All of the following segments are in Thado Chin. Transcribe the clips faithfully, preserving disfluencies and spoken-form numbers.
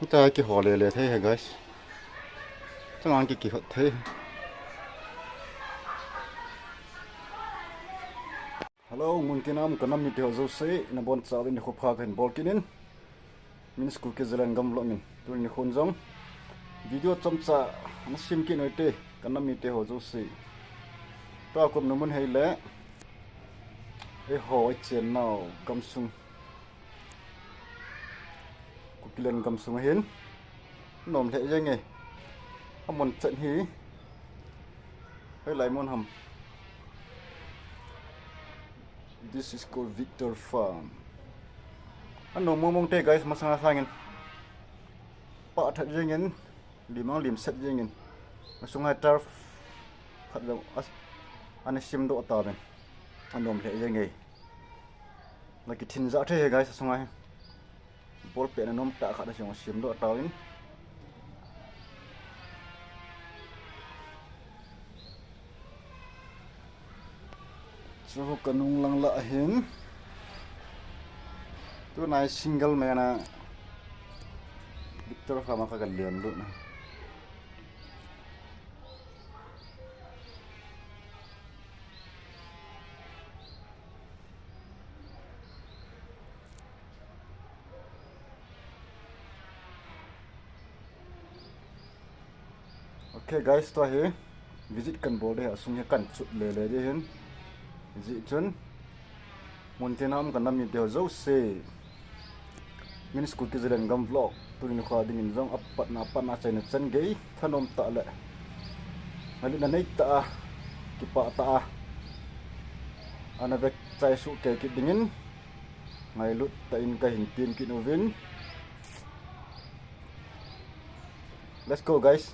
Tua kihol le le thei he, guys. Chang ang ki kihot thei. Hello, mun tina um ka nam mite ho jouse, nabonchauvin nikho pha kahin bol kit in. Min school ki Zalengam vlog in. Tuni khun jong video chomcha ana sim kit u hite, ka nam mite ho jouse. Tua kum na mun hei le. Eiho i chennau gamsung. Kukiland gamsung ahin. Nom lheh jeng e. Amun chan hi. Hoilai mun ham. This is called Victor Farm. Anom mong mong te, guys, masanga sangin. Pha that jengin, lim ang lim set jengin. Asunga turf khat jong as-, ana simdoh tauvin. Anom lheh jeng e. La kithin ja thei he, guys, asunga hi. Ball pet na nom tah khat a jong simdoh tauvin. Chu ka nung lang lah hin. Tunai single man a Victor Farm a ka, ka len lut na. Okay guys, tua hi visit kan bol ding, asung hi kan chut le le ding ahin. Hijeh chun mun tina um ka nam mite ho jouse, Min School ki Zalengam vlog tuni nikho dingin jong apatna, apatna achaina chan gei, thanom tah le ngailutna nei tah a, kipah tah a ana ve chai soh kei kit dingin ngailut tah in kahin tem kit uvin. Let's go, guys.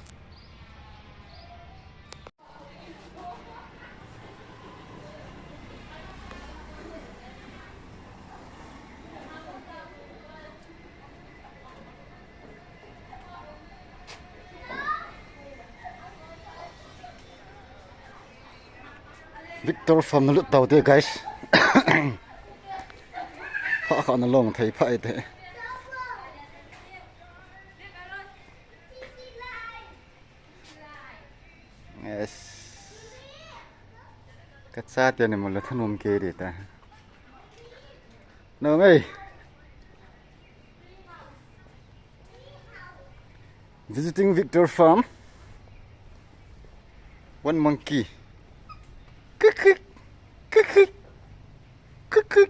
Victor Farm na lut tau te, guys. Pha kha na long thei pha e te. Yes. Ka chate ni mula thanom kei ding ta. No, hey. Visiting Victor Farm. One monkey. Kuk, kuk. Kuk, kuk. Kuk, kuk.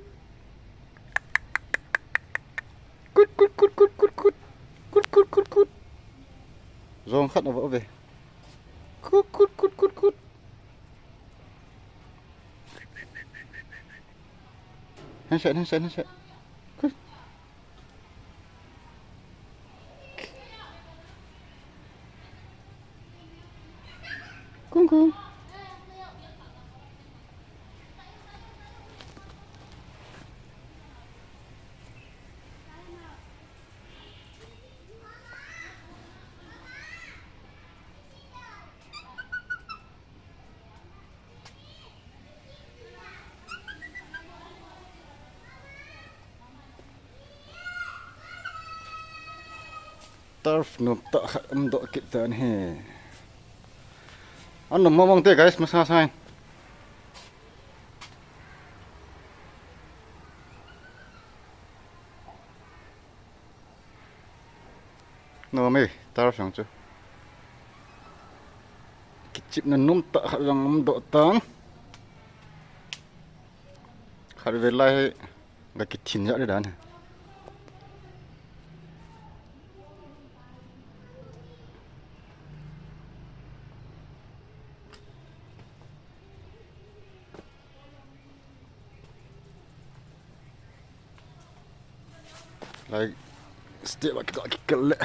Kut, kut, kut, kut, kut, kut. Kut, kut, kut, kut. Jong khat na va ve. Kut, kut, kut, kut, kut. Handset, handset, handset. Kut. Kung, kung. Turf nom tah khat um doh kit tan ahi. Anom mong mong te guys, masa sai. Nom e, turf jong chu. Kichepna nom tah khat jong um doh tan. Khat vei lai hi ga kithin ja le dan. Lai step a kika kikal le.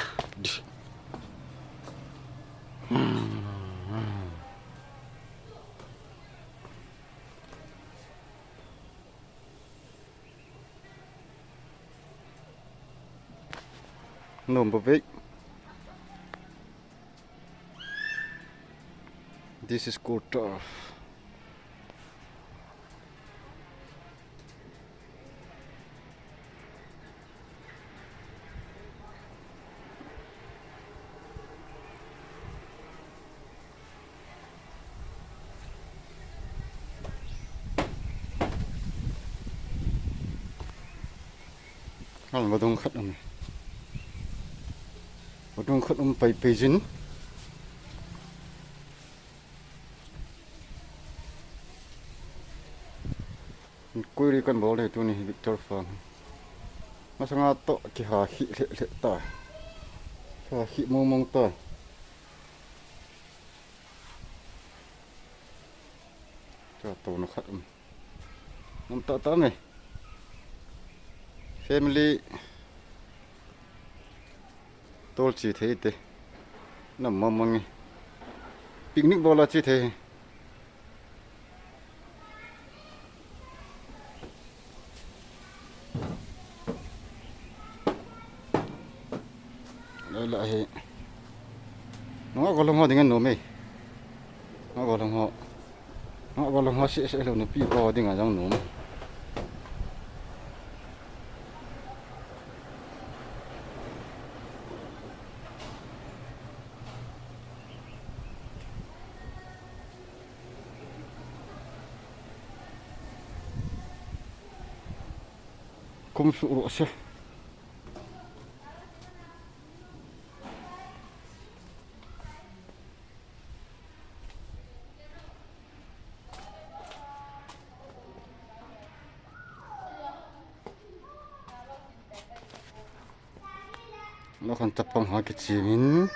Nom bou ve. This is called turf. Hal vadung khat um. Vadung khat um pai pai jin. Koi ri kan bol le tuni Victor Farm. Masanga to kiha hi le le ta. Kiha hi mong mong ta. Cha to na khat um. Nam ta ta me. Family. Tol chi thei te. Nam ma mangi. Picnic bola chi thei. Lai la hi. Nunga golhang ho dinga nom e. Nunga golhang ho. Nunga golhang ho se se lo nupi ho dinga jang nom. Kum su ro se. Lo kan tapang ha kichimin.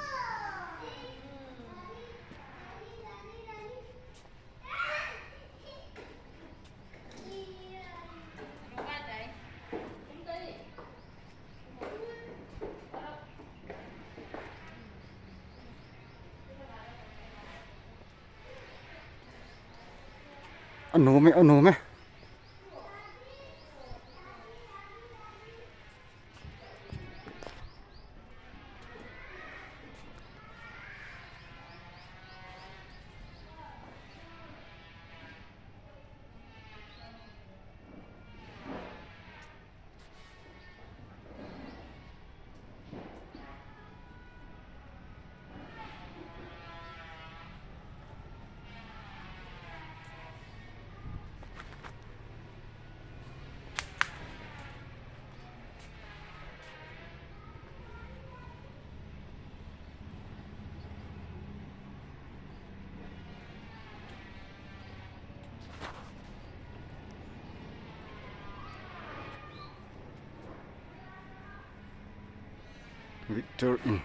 Anu me, anu me. Victor in.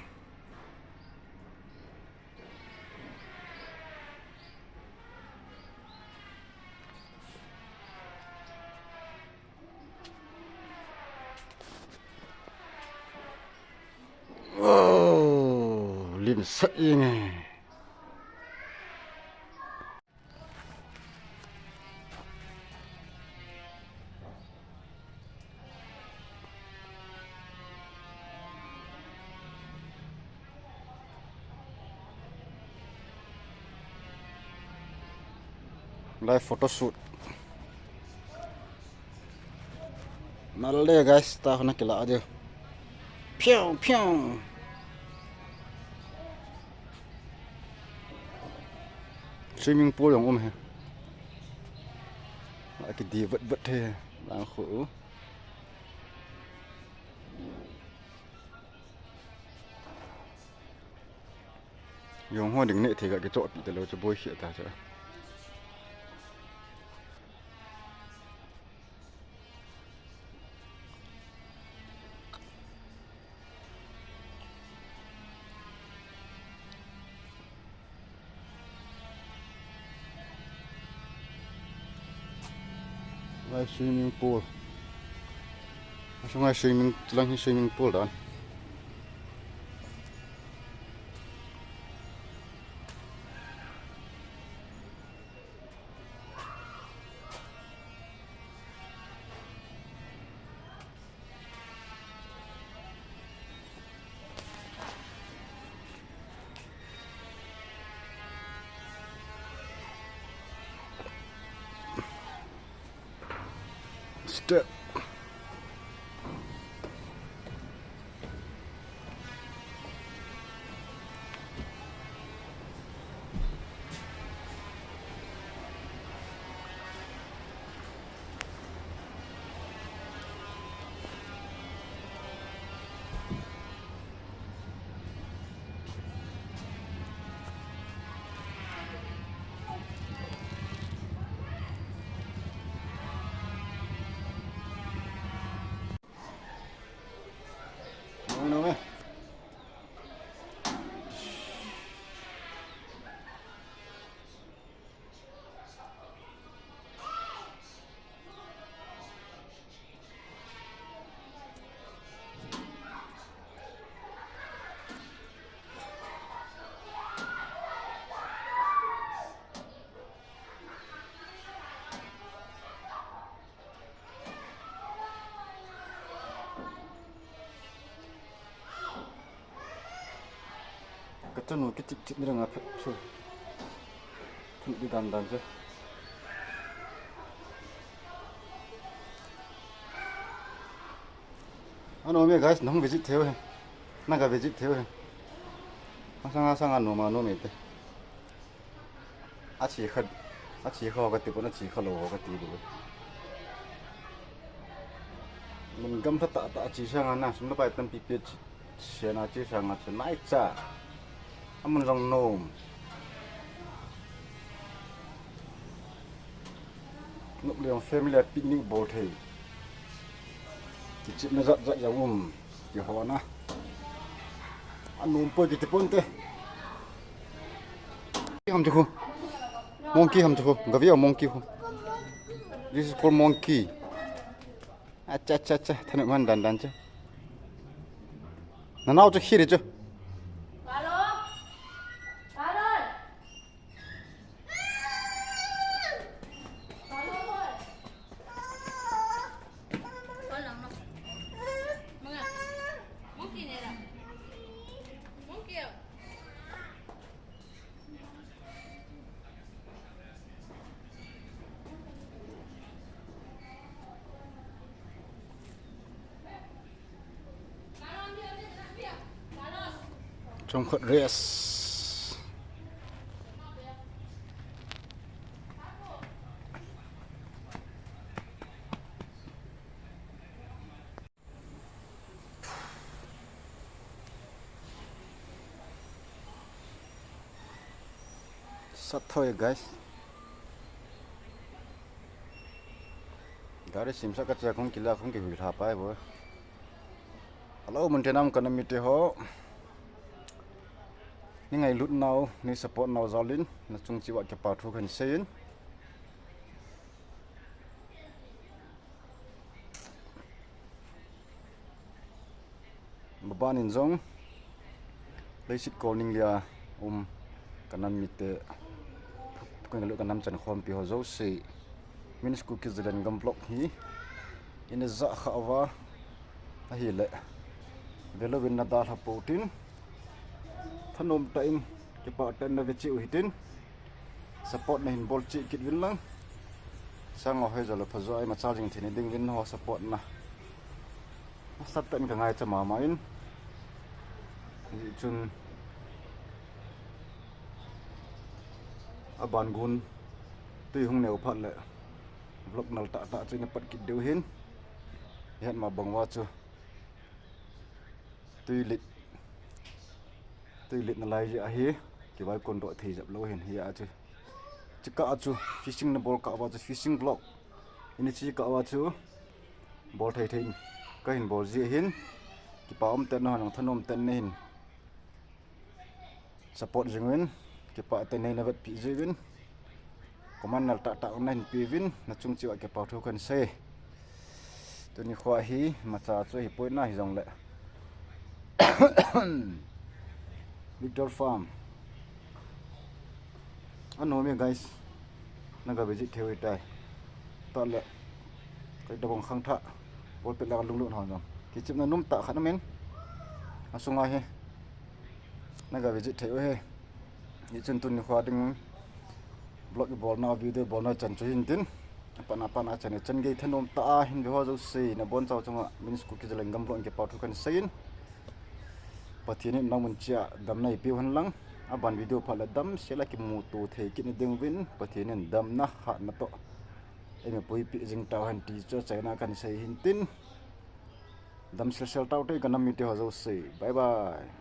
Oh, lim sat ing e. Live photo shoot. Nal le guys, ta hona kila ade. Piu, piu. Swimming pool jong um e. Aki di vet vet e. Lang khu. Jong ho ding neh thei ga kichoh pi talou chu boi khia ta chu. Lai swimming pool. Asunga swimming, lang hi swimming pool dan. Step. Chanu kichip chip ni ranga phet chu. Thun di dan dan chu. Ano me guys, nang visit theu he. Naga visit theu he. Asang asang ano ma ano me te. Achi khat, achi kha ho kati pon achi kha lou ho kati bu. Mun gam tha ta ta achi sanga na sum na pai tampi pe chi. Sena chi sanga chi nai cha. Amun jong nom. Nup leng family a picnic bol thei. Kichipna jat jat jong um. Kihona. Anom poi kiti ponte. Ham chu khu. Monkey ham chu khu. Gavi a monkey khu. This is called monkey. Acha, acha, acha. Thanop man dan dan chu. Nanao chu khiri chu. Chomkhat rest. Sat thoi guys. Gari simsa kacha kong kila kong kihui tha pai bo. Hello, mun te nam kana mite ho. Ni ngailut nau, ni support nau jal in, na chung cheh uva kipa thu kahin seiyin. Maban in jong, leiset kol ning lia um, kanam mite, koi ngalu kanam chan khompi ho jouse, Min's Kuki Zalengam vlog hi, ina ja kha uva, ahile, velo vin na dalha pou tin, thanom tah in, kipah tah in na ve cheh u hitin, support na hin bol cheh kit uvin lang. Sang ho hoi jo le pha jo a imacha jing thei na ding uvin ho support na. Asat tah in ka ngaicha mama in. Hijeh chun aban gun tui hung neo phat le vlog nal tah tah chu ina pat kit diu hin. Ihet ma bang uva chu. Tui lit, tui lit na lai jeh ahi, kivai kon doh thei jep lou hin hi a chu. Chikah a chu, fishing na bol kah uva chu, fishing vlog. Ini chikah uva chu, bol thei thei in, kahin bol jeh hin, kipa um tah in, nahon jong thanom tah in nahin support jing uvin, kipah tah in neina vetpi jeh uvin. Comment nal tah tah nahin pe uvin, na chung cheh uva kipa thu kahin sei. Tuni kho hi, imacha chu hipoi na hijongle. Victor Farm. Anom e guys. Naga visit thei u tai. Tah le. Kei tabang khangthah. Ball pet la kalunglut ho jong. Kichepna nom tah khat aum in. Asunga hi. Naga visit thei u hi. Hichun tuni kho ding vlog ibolna, video ibolna chan chu hin tin. Apatna, apatna chan, chan gei thanom tah a hin ve ho jouse, nabonchau chunga, Min's Kuki Zalengam vlog in kipa thu kahin seiyin. Pathen in nang mun cheh a damna eipeh u hen lang. Aban video phat le damsel a kimuto thei kit na ding uvin, Pathen in damna hatna toh eina puipeh jing tau hen ti chu achaina kahin sei hin tin. Damsel sel taute kanam mite ho jouse. Bye bye.